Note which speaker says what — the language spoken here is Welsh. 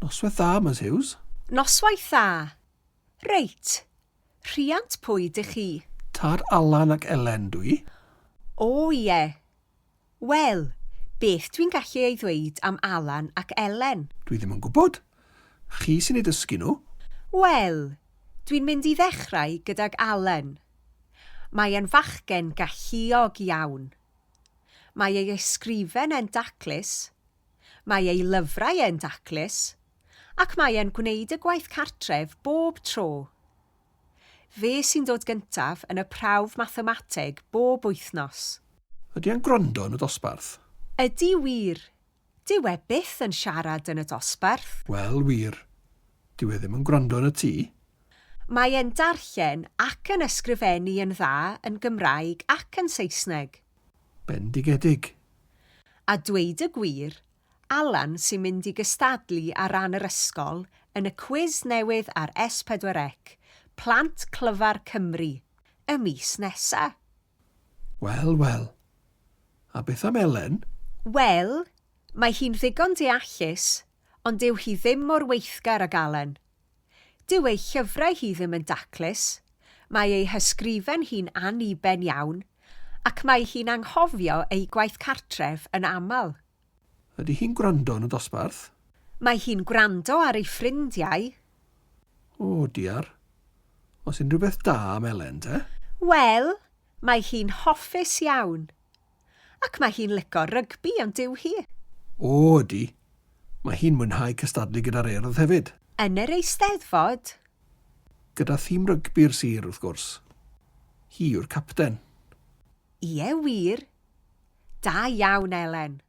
Speaker 1: Noswaith dda, Ms Hughes.
Speaker 2: Noswaith dda. Reit, rhiant pwy dych chi?
Speaker 1: Tad Alan ac Elen dw i.
Speaker 2: O ie. Wel, beth dwi'n gallu ei ddweud am Alan ac Elen?
Speaker 1: Dwi ddim yn gwybod. Chi sy'n eu dysgu nhw.
Speaker 2: Wel, dwi'n mynd i ddechrau gydag Alan. Mae e'n fachgen galluog iawn. Mae ei ysgrifen e'n daclus, mae ei lyfrau e'n daclus, ac mae e'n gwneud y gwaith cartref bob tro. Fe sy'n dod gyntaf yn y prawf mathemateg bob wythnos.
Speaker 1: Ydy e'n gwrando yn y dosbarth?
Speaker 2: Ydy wir. Dyw e byth yn siarad yn y dosbarth.
Speaker 1: Wel, wir. Dyw e ddim yn gwrando yn y tŷ.
Speaker 2: Mae e'n darllen ac yn ysgrifennu yn dda yn Gymraeg ac yn Saesneg.
Speaker 1: Bendigedig.
Speaker 2: A dweud y gwir, Alan sy'n mynd i gystadlu ar ran yr ysgol yn y cwis newydd ar S4C, Plant Clyfar Cymru, y mis nesa.
Speaker 1: Wel, wel. A beth am Elen?
Speaker 2: Wel, mae hi'n ddigon deallus, ond dyw hi ddim mor weithgar ag Alan. Dyw ei llyfrau hi ddim yn daclus, mae ei hysgrifen hi'n anniben iawn, ac mae hi'n anghofio ei gwaith cartref yn aml.
Speaker 1: Ydy hi'n gwrando yn y dosbarth?
Speaker 2: Mae hi'n gwrando ar ei ffrindiau.
Speaker 1: O, diar. Oes unrhyw beth da am Elen, te?
Speaker 2: Wel, mae hi'n hoffus iawn. Ac mae hi'n lico rygbi, ond dyw hi?
Speaker 1: O, ydy. Mae hi'n mwynhau cystadlu gyda'r Urdd hefyd.
Speaker 2: Yn yr Eisteddfod?
Speaker 1: Gyda thîm rygbi'r sir, wrth gwrs. Hi yw'r capten.
Speaker 2: Ie, wir. Da iawn, Elen.